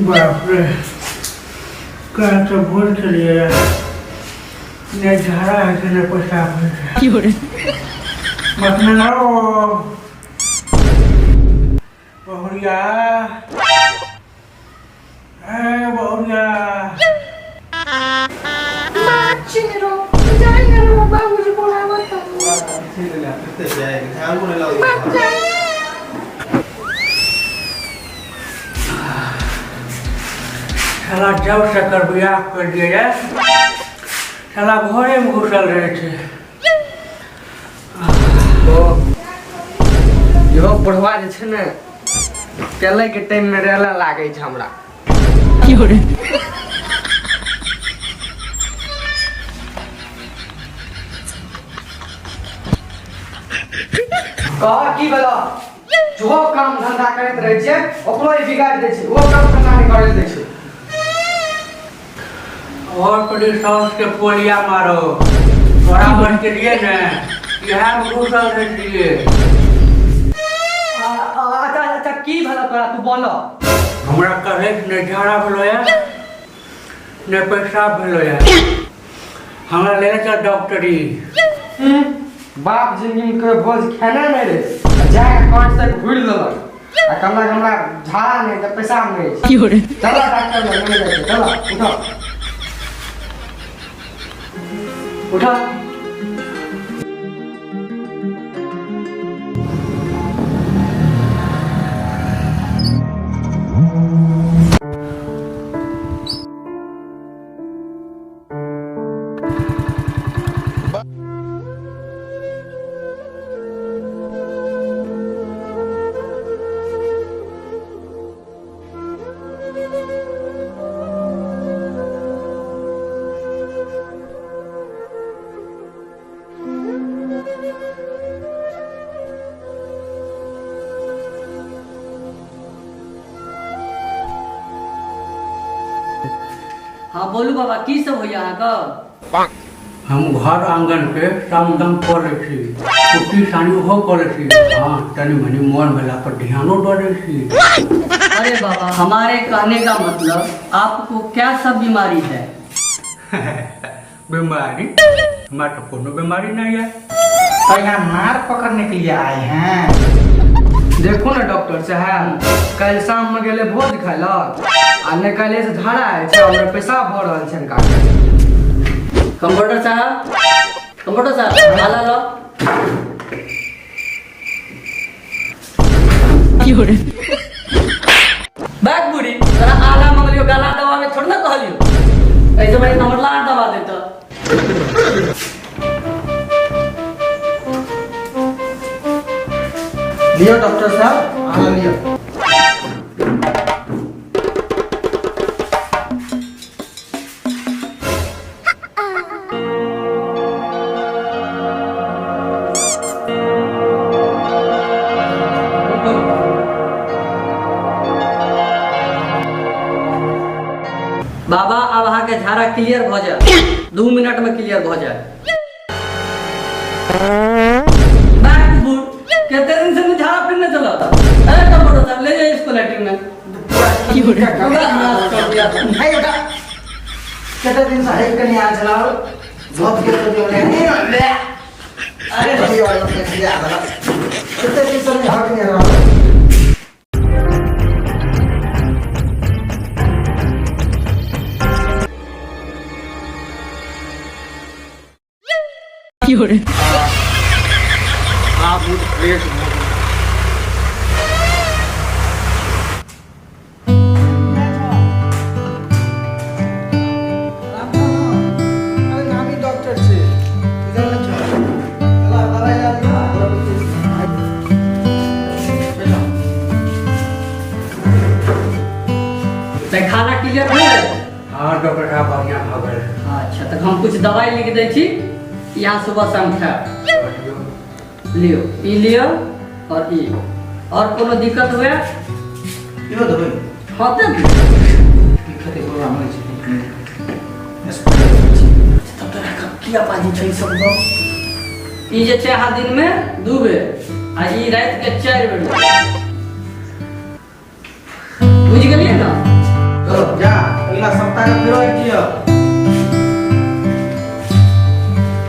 बाप रे, काल्हि तऽ भोज खेलियै, नहि झाड़ा होइ छै, नहि पेशाब होइ छै। मखना ओ बहुरिया, ए बहुरिया। साला जब से एकर बियाह कर दिए, साला घरेमे घुसल रहै छै। ओ इहो बुढ़वा जे छै ने, चलै के टाइम में रेला लागै छै हमरा। कह की भेलो? जो काम धंधा करैत रहै छियै, ओकरो ई बिगाड़ि दै छै। ओ काम धंधा नहि करै दै छै। और पड़ी साउस के पोलिया मारो, तोरा बन के लिए ने इएह में घुसल रहै छियै। अच्छा अच्छा, की भेलो तोरा? तू बोलो। हमरा कहै के नहि झाड़ा भेलो या, नहि पेशाब भेलो या। हमरा लेने चल डॉक्टरी। बाप जिंदगी में कभी भोज खेने नहीं रहे, जाके कांच तक घुर लेलक आ कमरा कमरा झाड़ा नहीं तऽ पेशाब नहीं। चलो, डॉक्टर लग नहीं जाइ छै। चलो, उठो उठो। हाँ, बोलू बाबा, की सब होइया अहाँके? हम घर आंगन के काम दाम कऽ लै छी, कुट्टी सानी ओहो कऽ लै छी। हाँ, तनी मनी मोन भेला पर ध्यानो दऽ दै छी। अरे बाबा, हमारे कहने का मतलब आपको क्या सब बीमारी है? बीमारी? हमरा तऽ कोनो बीमारी नहीं है। तो यहाँ मार पकड़ने के लिए आए हैं। देखो ने डॉक्टर साहब, काल्हि शाम में गेले भोज खाय लग आ ने काल्हि से झाड़ा आयल छै और पेशाब भऽ रहल छै हिनका। कंप्यूटर साहब, कंप्यूटर साहब, आला लो। बैग बुढ़ी तोरा आला मंगलियो, गला दबा में थोड़ा ना कहलियो। ऐसे बड़ी नंबर लार दबा देता। लियो डॉक्टर साहब, आला लियो। बाबा, अब अहाँके झाड़ा क्लियर भऽ जायत, 2 मिनट में क्लियर भऽ जायत। बैक बुढ़, कते दिन से झाड़ा फिरने चला था। ए कंप्यूटर साहब, ले जाइए इसको लैट्रिन में। पूरा नाश कर दिया था। है बेटा, कते दिन से हेक कनी आयल छला, धोत के तो दियो ले ले। अरे। अरे, कते दिन से नहीं हक नहीं रहा। आब मूड फ्रेश भऽ गेल। अरे, नामी डॉक्टर छै, इधर नहि छौ। चला, दवाइ लए लिअ, अगरबत्ती। चलो। तऽ खाना क्लियर भऽ गेल? हाँ डॉक्टर साहब, बढ़िआँ भऽ गेल। अच्छा, तऽ हम कुछ दवाई लिख दै छी, यहाँ सुबह शाम खायब। लियो, ई लियो और ई। और कोनो दिक्कत हुए? इहो देबै? हाँ, तऽ दिक्कत एको नहि छै। तब तोरा किया बाजै छै ई सब गप? ई जे छै अहाँ दिन में 2 बेर आ ई राति के 4 बेर।